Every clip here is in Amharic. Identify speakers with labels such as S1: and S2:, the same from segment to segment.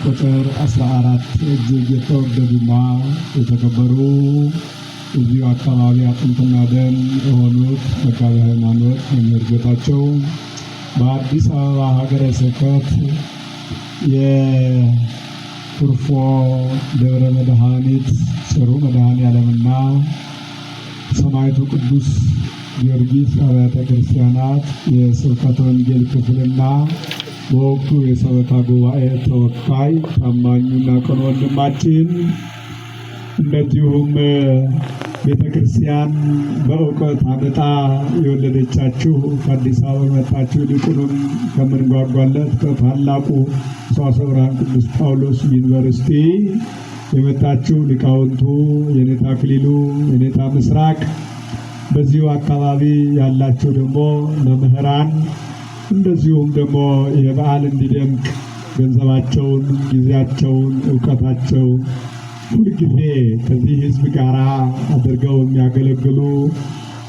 S1: ቁጥር 14 እጅግ የተወደዱና የተከበሩ እዚሁ አካባቢ አጥንትና ደም የሆኑት መጋቤ ሃይማኖት መምህር ጌታቸው፣ በአዲስ አበባ ሀገረ ስብከት የኩርፎ ደብረ መድኃኒት ጽሩ መድኃኔ ዓለምና ሰማዕቱ ቅዱስ ጊዮርጊስ አብያተ ክርስቲያናት የስብከተ ወንጌል ክፍልና በወቅቱ የሰበካ ጉባኤ ተወካይ ታማኙና ቅን ወንድማችን፣ እንደዚሁም ቤተ ክርስቲያን በእውቀት አምጣ የወለደቻችሁ ከአዲስ አበባ መጣችሁ፣ ይልቁንም ከምንጓጓለት ከታላቁ ሰዋስወ ብርሃን ቅዱስ ጳውሎስ ዩኒቨርሲቲ የመጣችሁ ሊቃውንቱ የኔታ አክሊሉ፣ የኔታ ምስራቅ፣ በዚሁ አካባቢ ያላችሁ ደግሞ መምህራን፣ እንደዚሁም ደግሞ የበዓል እንዲደምቅ ገንዘባቸውን፣ ጊዜያቸውን፣ እውቀታቸውን ሁልጊዜ ከዚህ ሕዝብ ጋር አድርገው የሚያገለግሉ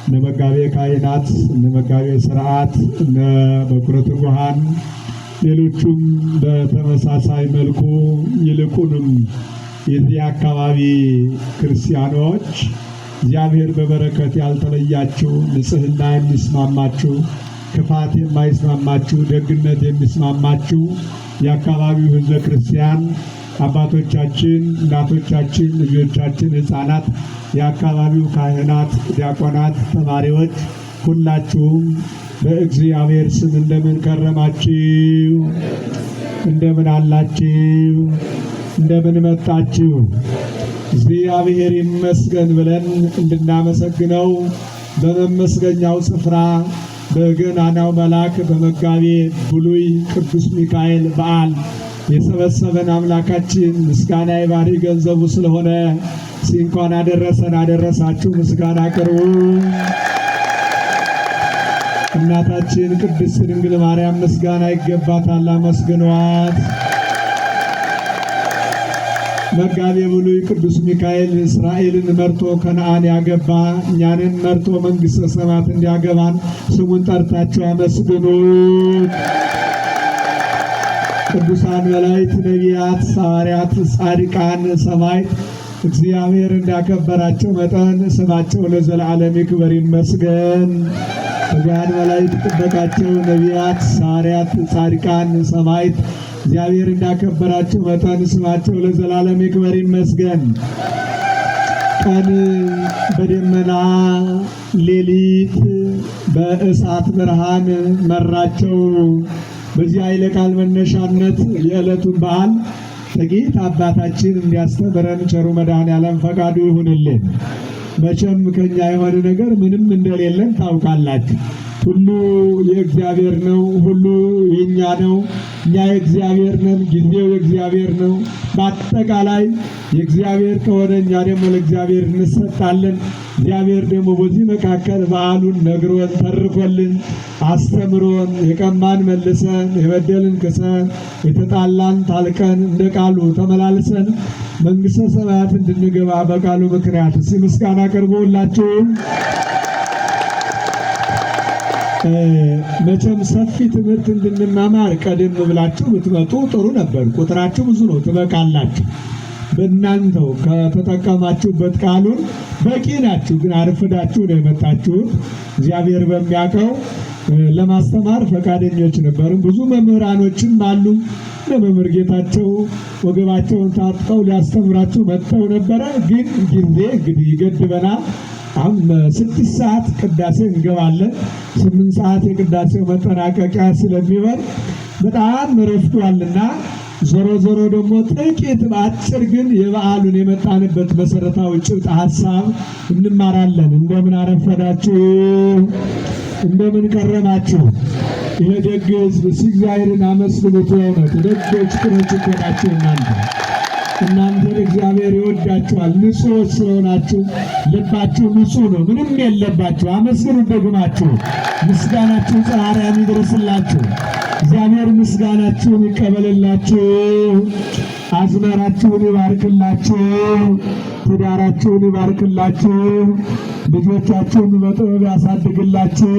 S1: እነ መጋቤ ካህናት፣ እነ መጋቤ ሥርዓት፣ እነ በኩረ ትጉሃን፣ ሌሎቹም በተመሳሳይ መልኩ፣ ይልቁንም የዚህ አካባቢ ክርስቲያኖች እግዚአብሔር በበረከት ያልተለያችሁ፣ ንጽሕና የሚስማማችሁ፣ ክፋት የማይስማማችሁ፣ ደግነት የሚስማማችሁ የአካባቢው ሕዝበ ክርስቲያን አባቶቻችን፣ እናቶቻችን፣ ልጆቻችን፣ ሕፃናት፣ የአካባቢው ካህናት፣ ዲያቆናት፣ ተማሪዎች ሁላችሁም በእግዚአብሔር ስም እንደምን ከረማችሁ? እንደምን አላችሁ? እንደምን መጣችሁ? እግዚአብሔር ይመስገን ብለን እንድናመሰግነው በመመስገኛው ስፍራ በገናናው መልአክ በመጋቤ ብሉይ ቅዱስ ሚካኤል በዓል የሰበሰበን አምላካችን ምስጋና የባህሪ ገንዘቡ ስለሆነ እንኳን አደረሰን አደረሳችሁ። ምስጋና አቅርቡ። እናታችን ቅድስት ድንግል ማርያም ምስጋና ይገባታል። አመስግኗት። መጋቤ ብሉይ ቅዱስ ሚካኤል እስራኤልን መርቶ ከነአን ያገባ እኛንን መርቶ መንግሥተ ሰማያት እንዲያገባን ስሙን ጠርታችሁ አመስግኑት። ቅዱሳን መላእክት፣ ነቢያት፣ ሐዋርያት፣ ጻድቃን፣ ሰማዕት እግዚአብሔር እንዳከበራቸው መጠን ስማቸው ለዘላለም ይክበር ይመስገን። ትጉሃን መላእክት ጥበቃቸው፣ ነቢያት፣ ሐዋርያት፣ ጻድቃን፣ ሰማዕት እግዚአብሔር እንዳከበራቸው መጠን ስማቸው ለዘላለም ይክበር ይመስገን። ቀን በደመና ሌሊት በእሳት ብርሃን መራቸው። በዚህ ኃይለ ቃል መነሻነት የዕለቱን በዓል ጥቂት አባታችን እንዲያስተምረን ቸሩ መድኃኔዓለም ፈቃዱ ይሁንልን። መቼም ከኛ የሆነ ነገር ምንም እንደሌለን ታውቃላችሁ። ሁሉ የእግዚአብሔር ነው። ሁሉ የኛ ነው። እኛ የእግዚአብሔር ነን። ጊዜው የእግዚአብሔር ነው። በአጠቃላይ የእግዚአብሔር ከሆነ እኛ ደግሞ ለእግዚአብሔር እንሰጣለን። እግዚአብሔር ደግሞ በዚህ መካከል በዓሉን ነግሮን ተርኮልን አስተምሮን የቀማን መልሰን የበደልን ክሰን የተጣላን ታልቀን እንደ ቃሉ ተመላልሰን መንግሥተ ሰማያት እንድንገባ በቃሉ ምክንያት እስኪ ምስጋና አቅርቡላችሁም። መቼም ሰፊ ትምህርት እንድንማማር ቀደም ብላችሁ ብትመጡ ጥሩ ነበር። ቁጥራችሁ ብዙ ነው፣ ትበቃላችሁ። በእናንተው ከተጠቀማችሁበት ቃሉን በቂ ናችሁ። ግን አርፍዳችሁ ነው የመጣችሁት። እግዚአብሔር በሚያውቀው ለማስተማር ፈቃደኞች ነበሩ። ብዙ መምህራኖችም አሉ። ለመምህር ጌታቸው ወገባቸውን ታጥቀው ሊያስተምራችሁ መጥተው ነበረ። ግን ጊዜ እንግዲህ ይገድበናል። አሁን 6 ሰዓት ቅዳሴ እንገባለን። 8 ሰዓት የቅዳሴው መጠናቀቂያ ስለሚሆን በጣም ረፍዷልና ዞሮ ዞሮ ደግሞ ጥቂት በአጭር ግን የበዓሉን የመጣንበት መሰረታዊ ጭብጥ ሀሳብ እንማራለን። እንደምን አረፈዳችሁ? እንደምን ከረማችሁ? ይሄ ደግ ሕዝብ እግዚአብሔርን አመስግኑት። የእውነት ደጎች ቅኖች እኮ ናችሁ እናንተ። እናንተን እግዚአብሔር ይወዳችኋል። ንጹሖች ስለሆናችሁ ልባችሁ ንጹሕ ነው፣ ምንም የለባችሁ። አመስግኑ ደግማችሁ። ምስጋናችሁ ጽርሐ ይድረስላችሁ። እግዚአብሔር ምስጋናችሁን ይቀበልላችሁ። አዝመራችሁን ይባርክላችሁ፣ ትዳራችሁን ይባርክላችሁ፣ ልጆቻችሁን በጥበብ ያሳድግላችሁ፣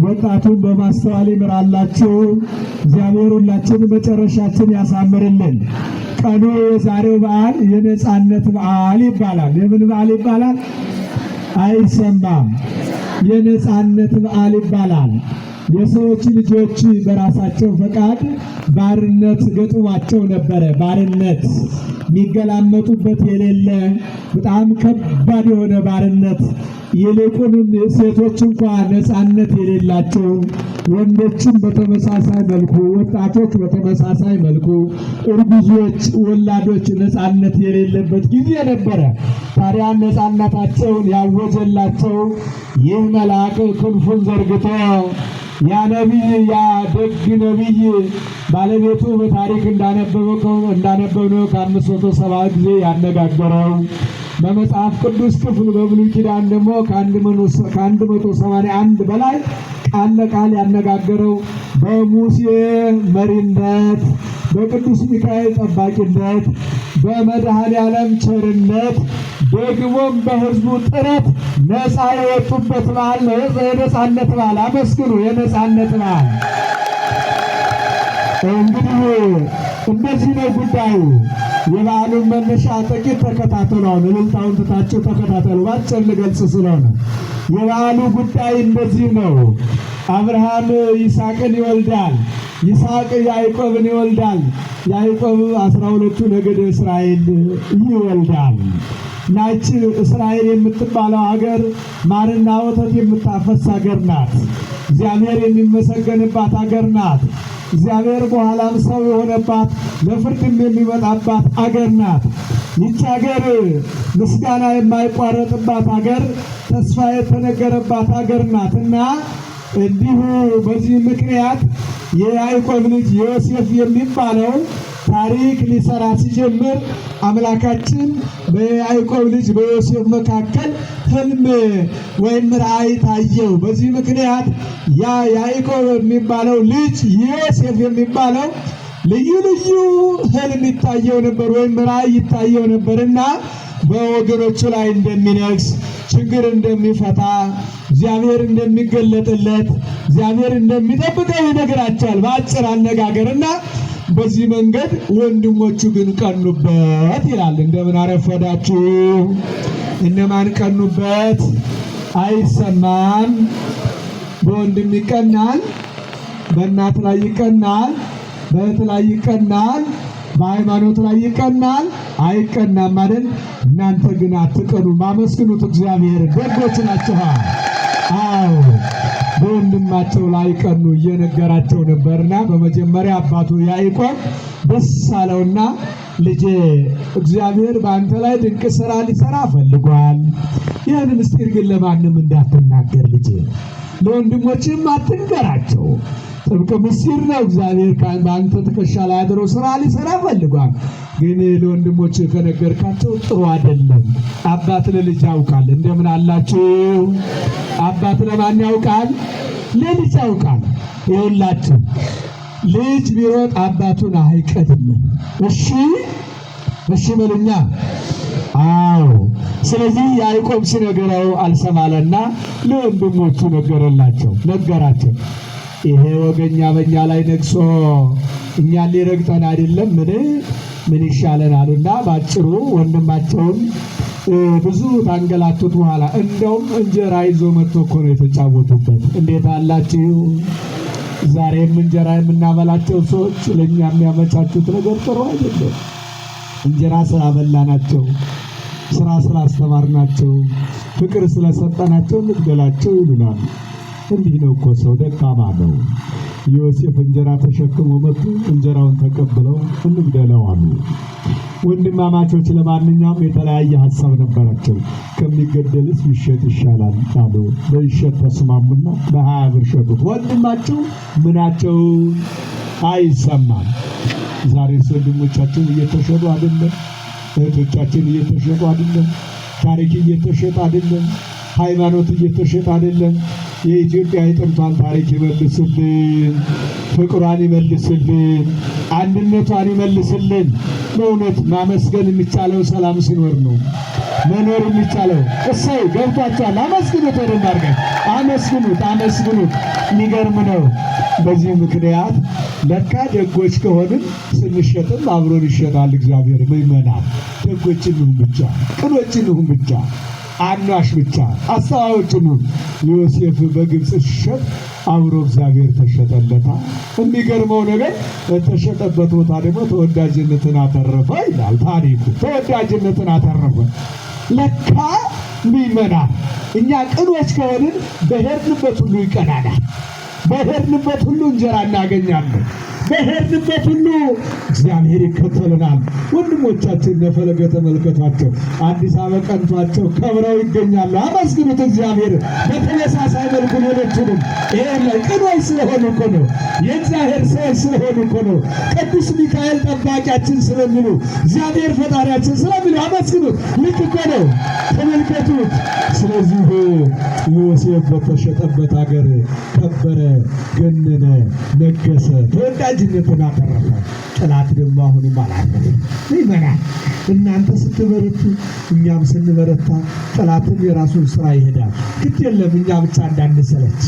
S1: ወጣቱን በማስተዋል ይምራላችሁ። እግዚአብሔር ሁላችን መጨረሻችን ያሳምርልን። ቀኑ የዛሬው በዓል የነጻነት በዓል ይባላል። የምን በዓል ይባላል? አይሰማም። የነጻነት በዓል ይባላል። የሰዎች ልጆች በራሳቸው ፈቃድ ባርነት ገጥሟቸው ነበረ። ባርነት የሚገላመጡበት የሌለ በጣም ከባድ የሆነ ባርነት፣ ይልቁንም ሴቶች እንኳ ነፃነት የሌላቸው፣ ወንዶችም በተመሳሳይ መልኩ፣ ወጣቶች በተመሳሳይ መልኩ፣ እርጉዞች፣ ወላዶች ነፃነት የሌለበት ጊዜ ነበረ። ታዲያ ነፃነታቸውን ያወጀላቸው ይህ መልአክ ክንፉን ዘርግቶ ያ ነቢይ፣ ያ ደግ ነቢይ ባለቤቱ በታሪክ እንዳነበብነው ከ570 ጊዜ ያነጋገረው፣ በመጽሐፍ ቅዱስ ክፍል በብሉይ ኪዳን ደግሞ ከ181 በላይ ቃል ለቃል ያነጋገረው፣ በሙሴ መሪነት፣ በቅዱስ ሚካኤል ጠባቂነት፣ በመድኃኔ ዓለም ቸርነት፣ ደግሞም በሕዝቡ ጥረት ነፃ የወጡበት በዓል ነው። የነፃነት በዓል አመስግኑ። የነፃነት በዓል እንግዲህ እንደዚህ ነው ጉዳዩ። የበዓሉን መነሻ ጥቂት ተከታተሉ። አሁን እልልታውን ትታችሁ ተከታተሉ። ባጭር ልገልጽ ስለሆነ የበዓሉ ጉዳይ እንደዚህ ነው። አብርሃም ይስሐቅን ይወልዳል። ይስሐቅ ያዕቆብን ይወልዳል። ያዕቆብ 12ቱ ነገደ እስራኤል ይወልዳል። ናች እስራኤል የምትባለው ሀገር ማርና ወተት የምታፈስ ሀገር ናት። እግዚአብሔር የሚመሰገንባት ሀገር ናት። እግዚአብሔር በኋላም ሰው የሆነባት፣ ለፍርድም የሚመጣባት አገር ናት። ይቺ ሀገር ምስጋና የማይቋረጥባት ሀገር፣ ተስፋ የተነገረባት ሀገር ናት እና እንዲሁ በዚህ ምክንያት የያዕቆብ ልጅ ዮሴፍ የሚባለው ታሪክ ሊሰራ ሲጀምር አምላካችን በያዕቆብ ልጅ በዮሴፍ መካከል ህልም ወይም ራእይ ታየው። በዚህ ምክንያት ያ ያዕቆብ የሚባለው ልጅ ዮሴፍ የሚባለው ልዩ ልዩ ህልም ይታየው ነበር ወይም ራእይ ይታየው ነበርና በወገኖቹ ላይ እንደሚነግስ፣ ችግር እንደሚፈታ፣ እግዚአብሔር እንደሚገለጥለት፣ እግዚአብሔር እንደሚጠብቀው ይነግራቸዋል በአጭር አነጋገርና በዚህ መንገድ ወንድሞቹ ግን ቀኑበት ይላል። እንደምን አረፈዳችሁ? እነማን ቀኑበት? አይሰማም። በወንድም ይቀናል፣ በእናት ላይ ይቀናል፣ በእህት ላይ ይቀናል፣ በሃይማኖት ላይ ይቀናል። አይቀናም አይደል? እናንተ ግን አትቀኑም። አመስግኑት እግዚአብሔር፣ ደጎች ናችሁ። አዎ፣ በወንድማቸው ላይ ቀኑ እየነገራቸው ነበርና በመጀመሪያ አባቱ ያዕቆብ ደስ አለውና ልጄ እግዚአብሔር በአንተ ላይ ድንቅ ስራ ሊሰራ ፈልጓል። ይህን ምስጢር ግን ለማንም እንዳትናገር ልጄ፣ ለወንድሞችም አትንገራቸው። ጥብቅ ምስጢር ነው። እግዚአብሔር በአንተ ትከሻ ላይ አድሮ ስራ ሊሰራ ፈልጓል። ግን ለወንድሞች ከነገርካቸው ጥሩ አይደለም። አባት ለልጅ ያውቃል። እንደምን አላችሁ? አባት ለማን ያውቃል? ለልጅ ያውቃል። ይኸውላችሁ ልጅ ቢሮጥ አባቱን አይቀድምም። እሺ እሺ በሉኛ። አዎ። ስለዚህ ያዕቆብ ሲነግረው አልሰማለና ለወንድሞቹ ነገረላቸው ነገራቸው። ይሄ ወገኛ በእኛ ላይ ነግሶ እኛን ሊረግጠን አይደለም ምን ምን ይሻለን አሉና ባጭሩ ወንድማቸውን ብዙ ታንገላቱት በኋላ እንደውም እንጀራ ይዞ መጥቶ እኮ ነው የተጫወቱበት። እንዴት አላችሁ? ዛሬም እንጀራ የምናበላቸው ሰዎች ለእኛ የሚያመቻቹት ነገር ጥሩ አይደለም። እንጀራ ስላበላናቸው፣ ስራ ስላስተማርናቸው፣ ፍቅር ስለሰጠናቸው እንግደላቸው ይሉናል። እንዲህ ነው እኮ ሰው ደካማ ነው። ዮሴፍ እንጀራ ተሸክሞ መጡ። እንጀራውን ተቀብለው እንግደለው አሉ። ወንድማማቾች ለማንኛውም የተለያየ ሀሳብ ነበራቸው። ከሚገደልስ ቢሸጥ ይሻላል አሉ። በይሸጥ ተስማሙና በ20 ብር ሸጡት። ወንድማቸው ምናቸው አይሰማም። ዛሬስ ወንድሞቻችን እየተሸጡ አይደለም? እህቶቻችን እየተሸጡ አይደለም? ታሪክ እየተሸጠ አይደለም? ሃይማኖት እየተሸጠ አይደለም? የኢትዮጵያ የጥንቷን ታሪክ ይመልስልን። ፍቅሯን ይመልስልን፣ አንድነቷን ይመልስልን። በእውነት ማመስገን የሚቻለው ሰላም ሲኖር ነው። መኖር የሚቻለው እሰይ ገብቷቸዋል። አመስግኑት፣ ወደንብ አድርገን አመስግኑት፣ አመስግኑት። የሚገርም ነው። በዚህ ምክንያት ለካ ደጎች ከሆንን ስንሸጥም አብሮን ይሸጣል እግዚአብሔር። ምእመናን ደጎች እንሁን ብቻ፣ ቅኖች እንሁን ብቻ፣ አኗሽ ብቻ፣ አስተዋዮች እንሁን። ዮሴፍ በግብፅ ሲሸጥ አብሮ እግዚአብሔር ተሸጠለታ። የሚገርመው ነገር በተሸጠበት ቦታ ደግሞ ተወዳጅነትን አተረፈ ይላል ታሪኩ። ተወዳጅነትን አተረፈ። ለካ ምእመናን እኛ ቅኖች ከሆንን በሄድንበት ሁሉ ይቀናናል። በሄድንበት ሁሉ እንጀራ እናገኛለን። በሄድንበት ሁሉ እግዚአብሔር ይከተልናል። ወንድሞቻችን ነፈለገ ተመልከቷቸው፣ አዲስ አበባ ቀንቷቸው ከብረው ይገኛሉ። አመስግኑት እግዚአብሔር። በተመሳሳይ መልኩ ሌሎቹንም ይሄ ላይ ቅኖች ስለሆኑ እኮ ነው። የእግዚአብሔር ሰዎች ስለሆኑ እኮ ነው። ቅዱስ ሚካኤል ጠባቂያችን ስለሚሉ፣ እግዚአብሔር ፈጣሪያችን ስለሚሉ አመስግኑት። ልክ እኮ ነው። ተመልከቱት። ስለዚህ ዮሴፍ በተሸጠበት ሀገር ከበረ፣ ገነነ፣ ነገሰ፣ ተወዳጅነትን አተረፈ። ጠላት ደግሞ አሁንም አላረፈም። ይመናል። እናንተ ስትበረቱ እኛም ስንበረታ ጠላትም የራሱን ስራ ይሄዳል። ግድ የለም እኛ ብቻ እንዳንሰለች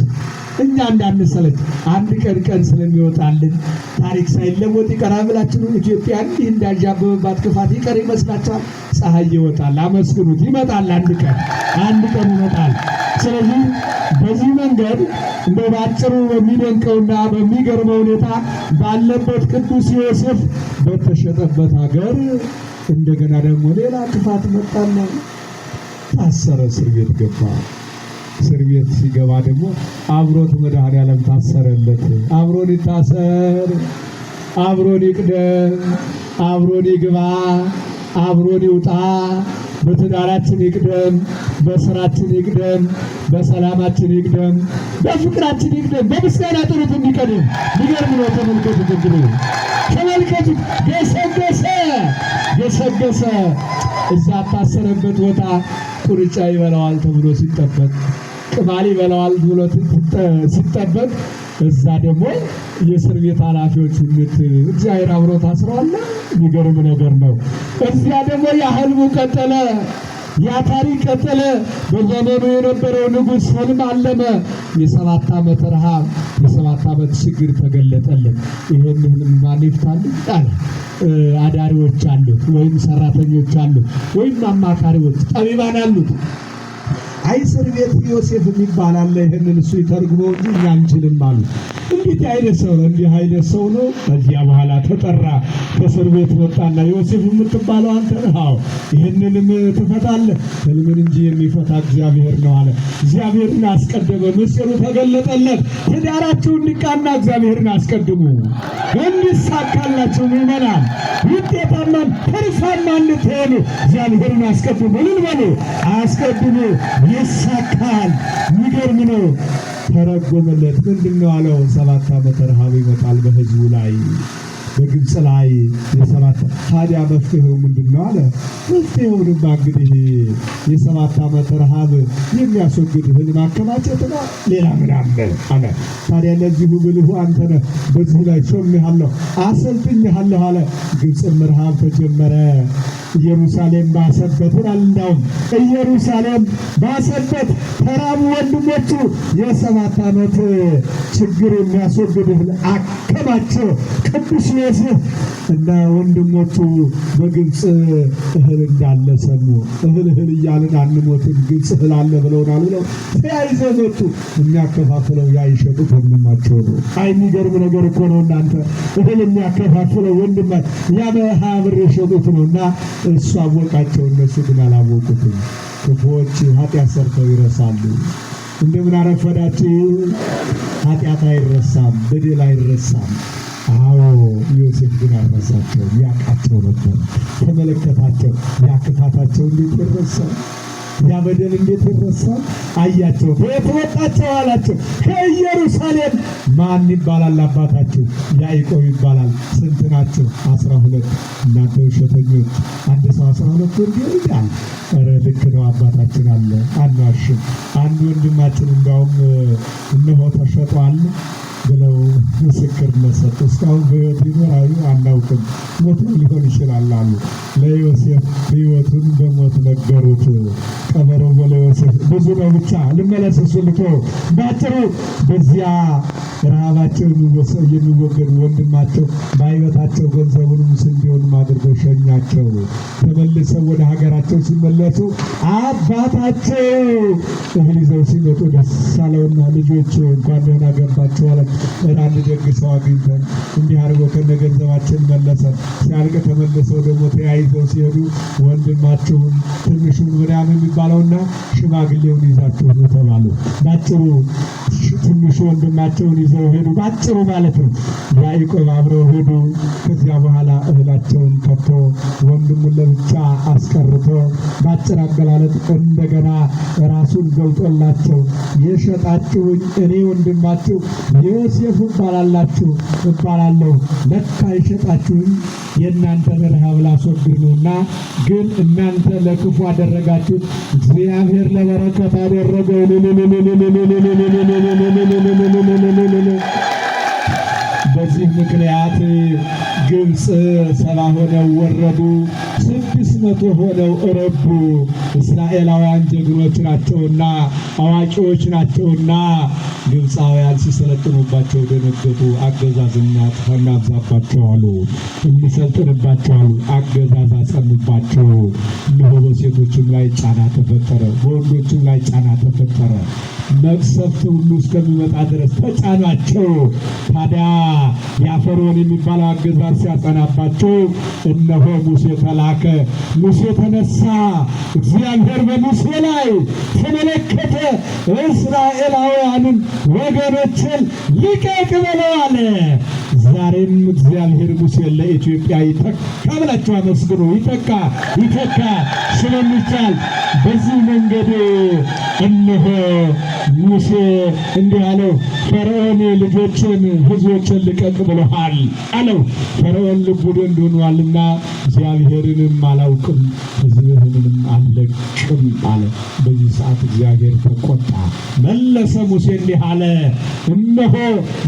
S1: እኛ እንዳንሰለች አንድ ቀን ቀን ስለሚወጣልን ታሪክ ሳይለወጥ ይቀራል ብላችሁ ነው። ኢትዮጵያ እንዲህ እንዳንዣበበባት ክፋት ይቀር ይመስላችኋል? ፀሐይ ይወጣል። አመስግኑት። ይመጣል። አንድ ቀን አንድ ቀን ይመጣል። ስለዚህ በዚህ መንገድ እንደ ባጭሩ በሚደንቀውና በሚገርመው ሁኔታ ባለበት ቅዱስ ዮሴፍ በተሸጠበት ሀገር እንደገና ደግሞ ሌላ ክፋት መጣና ታሰረ፣ እስር ቤት ገባ። እስር ቤት ሲገባ ደግሞ አብሮት መድኃኔዓለም ታሰረለት። አብሮን ይታሰር፣ አብሮን ይቅደም፣ አብሮን ይግባ፣ አብሮን ይውጣ። በትዳራችን ይቅደም፣ በስራችን ይቅደም፣ በሰላማችን ይቅደም፣ በፍቅራችን ይቅደም። በምስጋና ጥሩት እንዲቀድም። ሚገርም ነው። ተመልከቱት፣ እንግዲህ ተመልከቱት። ገሰገሰ ገሰገሰ። እዛ ታሰረበት ቦታ ቁርጫ ይበላዋል ተብሎ ሲጠበቅ፣ ቅማል ይበላዋል ብሎ ሲጠበቅ፣ እዛ ደግሞ የእስር ቤት ኃላፊዎች ሁሉት እግዚአብሔር አብሮ ታስረዋል። የሚገርም ነገር ነው። እዚያ ደግሞ ያ ህልሙ ቀጠለ፣ ያ ታሪክ ቀጠለ። በዘመኑ የነበረው ንጉሥ ህልም አለመ። የ7 ዓመት ረሃብ፣ የ7 ዓመት ችግር ተገለጠልን። ይሄን ህልም ማን ይፍታልኝ አለ። አዳሪዎች አሉት ወይም ሰራተኞች አሉት ወይም አማካሪዎች ጠቢባን አሉት። አይ እስር ቤት ዮሴፍ የሚባል አለ፣ ይህንን እሱ ይተርጉመው እንጂ እኛ አንችልም አሉት። እንዴት አይነት ሰው ነው? እንዲህ አይነት ሰው ነው። ከዚያ በኋላ ተጠራ። ከእስር ቤት መጣና ዮሴፍ የምትባለው አንተ ነህ? አዎ። ይህንንም ትፈታለህ? ህልምን እንጂ የሚፈታ እግዚአብሔር ነው አለ። እግዚአብሔርን አስቀደመ። ምስጢሩ ተገለጠለት። ትዳራችሁ እንዲቃና እግዚአብሔርን አስቀድሙ፣ እንዲሳካላችሁ ምዕመናን፣ ውጤታማን ትርፋማ እንድትሆኑ እግዚአብሔርን አስቀድሙ። እልል በሉ፣ አስቀድሙ፣ ይሳካል። የሚገርም ነው። ተረጎመለት። ምንድን ነው አለው? 7 ዓመት ረሃብ ይመጣል በህዝቡ ላይ በግብፅ ላይ የ7። ታዲያ መፍትሄው ምንድን ነው አለ። መፍትሄውንማ እንግዲህ የ7 ዓመት ረሃብ የሚያስወግድ እህል ማከማቸት ነው። ሌላ ምን አለ አለ። ታዲያ ለዚሁ ብልሁ አንተ ነህ፣ በዚሁ ላይ ሾሜሃለሁ፣ አሰልጥኜሃለሁ አለ። ግብፅም ረሃብ ተጀመረ። ኢየሩሳሌም ባሰበት ይላል። እንዳውም ኢየሩሳሌም ባሰበት፣ ተራቡ ወንድሞቹ። የ7 ዓመት ችግር የሚያስወግድ እህል አከማቸው ቅዱስ ዮሴፍ እና ወንድሞቹ በግብፅ እህል እንዳለ ሰሙ። እህል እህል እያልን አንሞትም፣ ግብፅ እህል አለ ብለውናል ብለው ተያይዘው መጡ። የሚያከፋፍለው ያ ይሸጡት ወንድማቸው ነው። አይ የሚገርም ነገር እኮ ነው እናንተ። እህል የሚያከፋፍለው ወንድማ ያ በ20 ብር የሸጡት ነው እና እሱ አወቃቸው፣ እነሱ ግን አላወቁትም። ክፉዎች ኃጢአት ሰርተው ይረሳሉ። እንደምን አረፈዳችሁ? ኃጢአት አይረሳም፣ በደል አይረሳም። አዎ ዮሴፍ ግን አልረሳቸውም፣ ያውቃቸው ነበር። ተመለከታቸው። ያ ክፋታቸው እንዴት ይረሳል? ያ በደል እንዴት ይረሳል? አያቸው። ከየት መጣችሁ አላቸው። ከኢየሩሳሌም። ማን ይባላል አባታችሁ? ያዕቆብ ይባላል። ስንት ናቸው? 12። እናንተ ውሸተኞች፣ አንድ ሰው 12 ወንድ ይወልዳል? ኧረ ልክ ነው፣ አባታችን አለ፣ አንዋሽም። አንድ ወንድማችን እንዳውም እነሆ ተሸጧል፣ ብለው ምስክርነት ሰጡ። እስካሁን በሕይወት ይኖራሉ አናውቅም፣ ሞቶ ሊሆን ይችላል አሉ። ለዮሴፍ ሕይወቱን በሞት ነገሩት። ቀበረው ለዮሴፍ ብዙ ነው። ብቻ ልመለስ፣ እሱ ልቶ ባጭሩ በዚያ ረሃባቸው የሚወገዱ ወንድማቸው በሕይወታቸው ገንዘቡንም ስንዴውንም አድርገው ሸኛቸው። ተመልሰው ወደ ሀገራቸው ሲመለሱ አባታቸው እህል ይዘው ሲመጡ ደስ አለውና ልጆች እንኳን ደህና ገባችሁ አለ። አንድ ደግ ሰው አግኝተን እንዲህ አድርጎ ከነ ገንዘባችን መለሰን። ሲያልቅ ተመልሰው ደግሞ ተያይዘው ሲሄዱ ወንድማችሁን ትንሹን ምናምን የሚባለውና ሽማግሌውን ይዛችሁ ኑ ተባሉ። ባጭሩ ትንሹ ወንድማቸውን ይዘው ሄዱ። ባጭሩ ማለት ነው። ያዕቆብ አብረው ሄዱ። ከዚያ በኋላ እህላቸውን ከቶ ወንድሙን ለብቻ አስቀርቶ በአጭር አገላለጥ እንደገና ራሱን ገልጦላቸው የሸጣችሁኝ እኔ ወንድማችሁ ዮሴፍ እባላላችሁ እባላለሁ። ለካ የሸጣችሁኝ የእናንተን ረሃብ ላስወግድ ነውና፣ ግን እናንተ ለክፉ አደረጋችሁት፣ እግዚአብሔር ለበረከት አደረገው። በዚህ ምክንያት ግብፅ 70 ሆነው ወረዱ፣ 600 ሆነው እረቡ። እስራኤላውያን ጀግኖች ናቸውና አዋቂዎች ናቸውና ግብፃውያን ሲሰለጥኑባቸው ደነገጡ። አገዛዝ እናብዛባቸው አሉ፣ እንሰልጥንባቸው አሉ። አገዛዝ አጸኑባቸው። እነሆ በሴቶችም ላይ ጫና ተፈጠረ፣ በወንዶችም ላይ ጫና ተፈጠረ። መቅሰፍት ሁሉ እስከሚመጣ ድረስ ተጫኗቸው። ታዲያ የፈርዖን የሚባለው አገዛዝ ሲያጸናባቸው እነሆ ሙሴ ተላከ። ሙሴ ተነሳ። እግዚአብሔር በሙሴ ላይ ተመለከተ። እስራኤላውያንን ወገኖችን ልቀቅ በለው አለ። ዛሬም እግዚአብሔር ሙሴን ለኢትዮጵያ ይተካ ብላችሁ አመስግኑ። ይተካ ይተካ ስለሚቻል በዚህ መንገድ እነሆ ሙሴ እንዲህ አለው፣ ፈርዖን ልጆችን ሕዝቦችን ልቀቅ ብሎሃል አለው። ፈርዖን ልቡ ደንድኗልና እግዚአብሔርንም አላውቅም ሕዝብህንም አልለቅም አለ። በዚህ ሰዓት እግዚአብሔር ተቆጣ። መለሰ ሙሴ እንዲህ አለ፣ እነሆ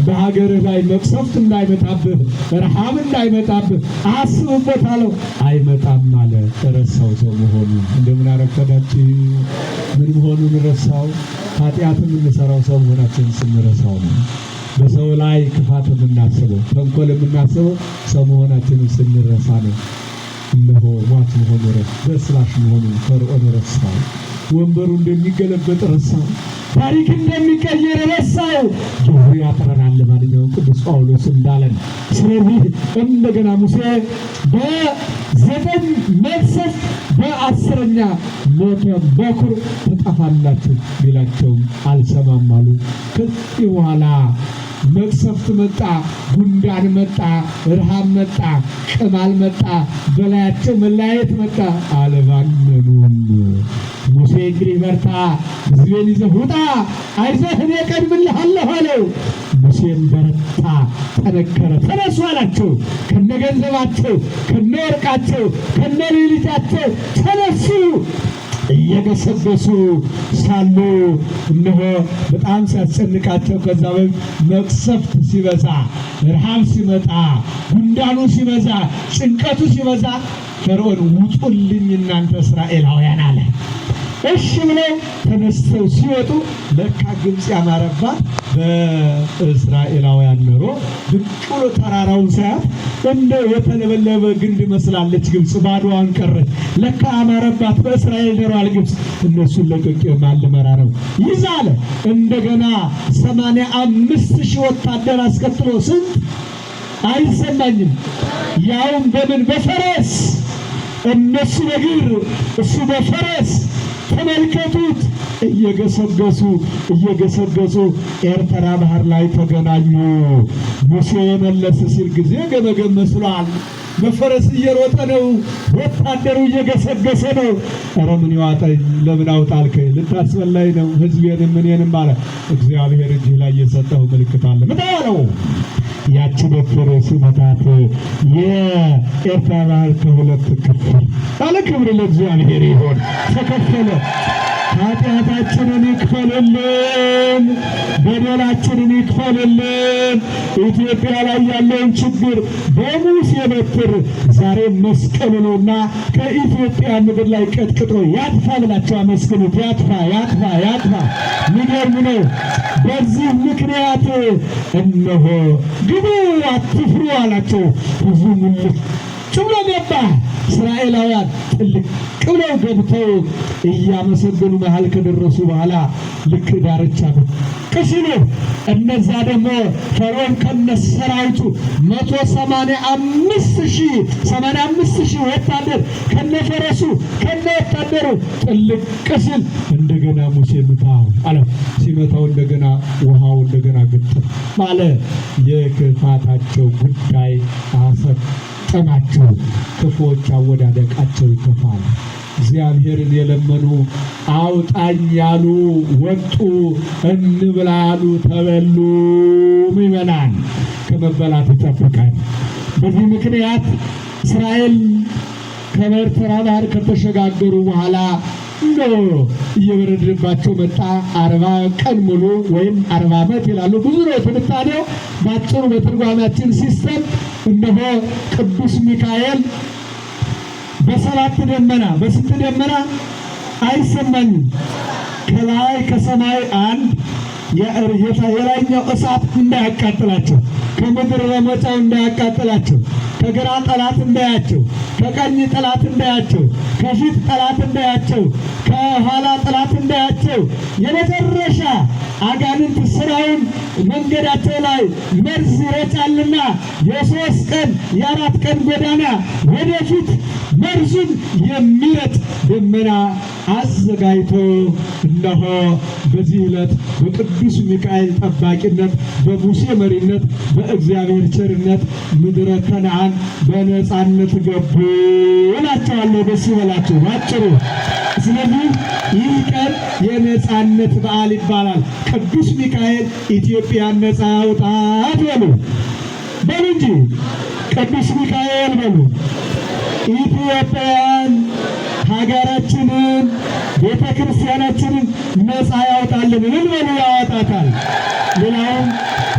S1: በሀገርህ ላይ መቅሰፍት እንዳይመጣብህ ረሃብ እንዳይመጣብህ አስብበት አለው። አይመጣም አለ። ረሳው ሰው መሆኑን። እንደምን አረፈዳችሁ? ምን መሆኑን ረሳው። ኃጢአት የምንሰራው ሰው መሆናችንን ስንረሳው ነው። በሰው ላይ ክፋት የምናስበው ተንኮል የምናስበው ሰው መሆናችንን ስንረሳ ነው። እነሆ ሟች መሆኑ በስላሽ መሆኑን ፈርዖን ረሳው። ወንበሩ እንደሚገለበጥ ረሳው። ታሪክ እንደሚቀየር ረሳው። ጊዜ ያጥረናል። ለማንኛውም ቅዱስ ጳውሎስ እንዳለን፣ ስለዚህ እንደገና ሙሴ በ9 መቅሰፍት በ10ኛ ሞተ በኩር ትጠፋላችሁ ቢላቸውም አልሰማም አሉ። ከዚህ በኋላ መቅሰፍት መጣ፣ ጉንዳን መጣ፣ ረሃብ መጣ፣ ቅማል መጣ፣ በላያቸው መለያየት መጣ። አልባነኑም። ሙሴ እንግዲህ በርታ፣ ሕዝቤን ይዘህ ውጣ፣ አይዞህ እኔ እቀድምልሃለሁ አለው። ሙሴም በረታ፣ ጠነከረ። ተነሱ አላቸው። ከነገንዘባቸው፣ ከነወርቃቸው፣ ከነ ልጃቸው ተነሱ። እየገሰገሱ ሳሉ እነሆ በጣም ሲያስጨንቃቸው፣ ከዛ በፊት መቅሰፍት ሲበዛ፣ ረሃብ ሲመጣ፣ ጉንዳኑ ሲበዛ፣ ጭንቀቱ ሲበዛ ፈርዖን ውጡልኝ እናንተ እስራኤላውያን አለ። እሺ ብለው ተነስተው ሲወጡ ለካ ግብፅ ያማረባት በእስራኤላውያን ኖሮ ብቅ ብሎ ተራራውን ሳያት እንደ የተለበለበ ግንድ መስላለች ግብፅ፣ ባዶዋን ቀረች። ለካ አማረባት በእስራኤል ኖሯል ግብፅ። እነሱን ለቅቄ ማን ልመራ ነው ይዛለ። እንደገና 85,000 ወታደር አስከትሎ ስንት አይሰማኝም። ያውም በምን በፈረስ፣ እነሱ በእግር እሱ በፈረስ ተመልከቱት። እየገሰገሱ እየገሰገሱ ኤርትራ ባህር ላይ ተገናኙ። ሙሴ መለስ ሲል ጊዜ ገመገም መስሏል። በፈረስ እየሮጠ ነው። ወታደሩ እየገሰገሰ ነው። ኧረ ምን ይዋጠኝ? ለምን አውጣልከኝ? ልታስበላኝ ነው ሕዝቤንም እኔንም አለ። እግዚአብሔር እጅህ ላይ የሰጠው ምልክት አለ። ምጣ አለው። ያቺ በትር ሲመታት የኤርትራ ባህር ከሁለት ክፍል አለ። ክብር ለእግዚአብሔር ይሆን። ተከፈለ። ኃጢአታችንን ይክፈልልን፣ በደላችንን ይክፈልልን። ኢትዮጵያ ላይ ያለውን ችግር በሙሴ በትር ዛሬ መስቀሉ ነውና ከኢትዮጵያ ምድር ላይ ቀጥቅጦ ያጥፋ ብላቸው አመስግኑት። ያጥፋ፣ ያጥፋ፣ ያጥፋ። ሚገርም ነው። በዚህ ምክንያት እነሆ ግቡ አትፍሩ አላቸው። ብዙ ሙልጭ ብሎ ገባ። እስራኤላውያን ጥልቅ ብለው ገብተው እያመሰገኑ መሃል ከደረሱ በኋላ ልክ ዳርቻ ብቅ ሲሉ እነዛ ደግሞ ፈርዖን ከነሰራዊቱ 185,000 85,000 ወታደር ከነፈረሱ ከነ ወታደሩ ጥልቅ ሲል እንደገና ሙሴ ምታው አለ። ሲመታው እንደገና ውሃው እንደገና ግጥም አለ። የክፋታቸው ጉዳይ አሰጠማቸው። ክፉዎች አወዳደቃቸው ይከፋል። እግዚአብሔርን የለመኑ አውጣኝ ያሉ ወጡ፣ እንብላ ያሉ ተበሉ። ምዕመናን ከመበላት ይጠብቃል። በዚህ ምክንያት እስራኤል ከኤርትራ ባህር ከተሸጋገሩ በኋላ እንደ እየበረደባቸው መጣ። 40 ቀን ሙሉ ወይም 40 ዓመት ይላሉ። ብዙ ነው ትንታኔው። ባጭሩ በትርጓሜያችን system እነሆ ቅዱስ ሚካኤል በሰባት ደመና፣ በስንት ደመና አይሰማኝም። ከላይ ከሰማይ አንድ የላይኛው እሳት እንዳያቃጥላቸው፣ ከምድር ረመጫው እንዳያቃጥላቸው፣ ከግራ ጠላት እንዳያቸው፣ ከቀኝ ጠላት እንዳያቸው፣ ከፊት ጠላት እንዳያቸው፣ ከኋላ ጠላት እንዳያቸው፣ የመጨረሻ አጋንንት ስራውን መንገዳቸው ላይ መርዝ ይረጫልና የ3 ቀን የ4 ቀን ጎዳና ወደፊት መርዙን የሚረጭ ደመና አዘጋጅቶ እነሆ በዚህ ዕለት በቅዱስ ሚካኤል ጠባቂነት በሙሴ መሪነት በእግዚአብሔር ቸርነት ምድረ ከነዓን በነፃነት ገቡ እላቸዋለሁ። ደስ ይበላችሁ ባጭሩ። ስለዚህ ይህ ቀን የነፃነት በዓል ይባላል። ቅዱስ ሚካኤል ኢትዮጵያን ነፃ ያውጣት በሉ በሉ እንጂ ቅዱስ ሚካኤል በሉ። ኢትዮጵያን ሀገራችንን ቤተ ክርስቲያናችንን ነፃ ያወጣልን። ምን በሉ ያወጣታል። ሌላውም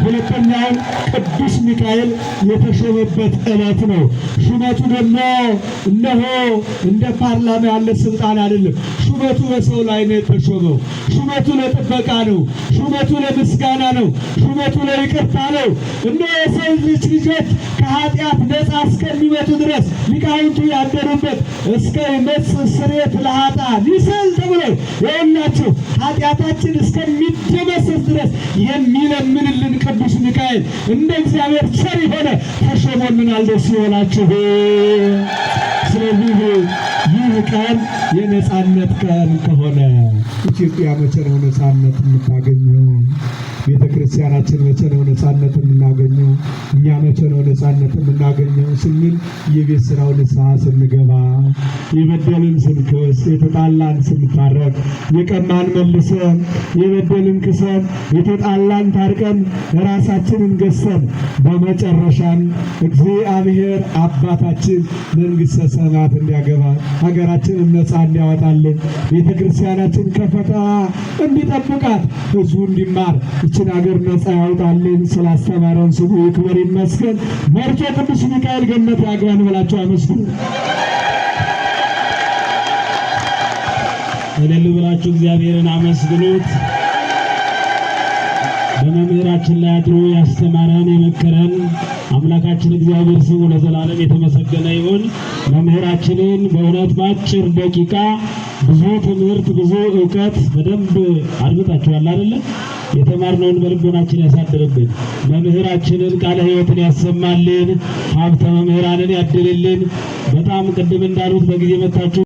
S1: ሁለተኛው ቅዱስ ሚካኤል የተሾመበት ዕለት ነው። ሹመቱ ደግሞ እነሆ እንደ ፓርላማ ያለ ስልጣን አይደለም። ሹመቱ በሰው ላይ ነው የተሾመው። ሹመቱ ለጥበቃ ነው። ሹመቱ ለምስጋና ነው። ሹመቱ ለይቅርታ ነው። እነሆ የሰው ልጅ ልጆች ከኃጢአት ነፃ እስከሚመጡ ድረስ ሊቃውንቱ ያደሩበት እስከ ይመጽእ ስርየት ለኃጥአን ይስል ተብሎ ይኸውላችሁ ኃጢአታችን እስከሚደመሰስ ድረስ የሚለምንልን ቅዱስ ሚካኤል እንደ እግዚአብሔር ቸር የሆነ ተሾሞልናል። ደስ ይበላችሁ። ስለዚህ ይህ ቀን የነፃነት ቀን ከሆነ ኢትዮጵያ መቼ ነው ነፃነት የምታገኘው? ቤተ ክርስቲያናችን መቼ ነው ነፃነት የምናገኘው? እኛ መቼ ነው ነፃነት የምናገኘው ስንል የቤት ስራው ንስሐ ስንገባ፣ የበደልን ስንክስ፣ የተጣላን ስንታረቅ፣ የቀማን መልሰን፣ የበደልን ክሰን፣ የተጣላን ታርቀን፣ ራሳችንን ገሰን፣ በመጨረሻም እግዚአብሔር አባታችን መንግሥተ ሰማያት እንዲያገባ፣ ሀገራችንን ነፃ እንዲያወጣልን፣ ቤተ ክርስቲያናችን ከፈተና እንዲጠብቃት፣ ህዝቡ እንዲማር፣ ይችን ሀገር ነፃ ያወጣልን። ስላስተማረን ስሙ ይክበር ይመስገን። መርቶ ቅዱስ ሚካኤል ገነት ያግባን ብላችሁ አመስግኑ።
S2: እልል ብላችሁ እግዚአብሔርን አመስግኑት። በመምህራችን ላይ አድሮ ያስተማረን የመከረን አምላካችን እግዚአብሔር ስሙ ለዘላለም የተመሰገነ ይሁን። መምህራችንን በእውነት በአጭር ደቂቃ ብዙ ትምህርት፣ ብዙ እውቀት በደንብ አድምጣችኋል አይደለ? የተማርነውን በልቦናችን ያሳድርብን። መምህራችንን ቃለ ሕይወትን ያሰማልን፣ ሀብተ መምህራንን ያድልልን። በጣም ቅድም እንዳሉት በጊዜ መታችሁ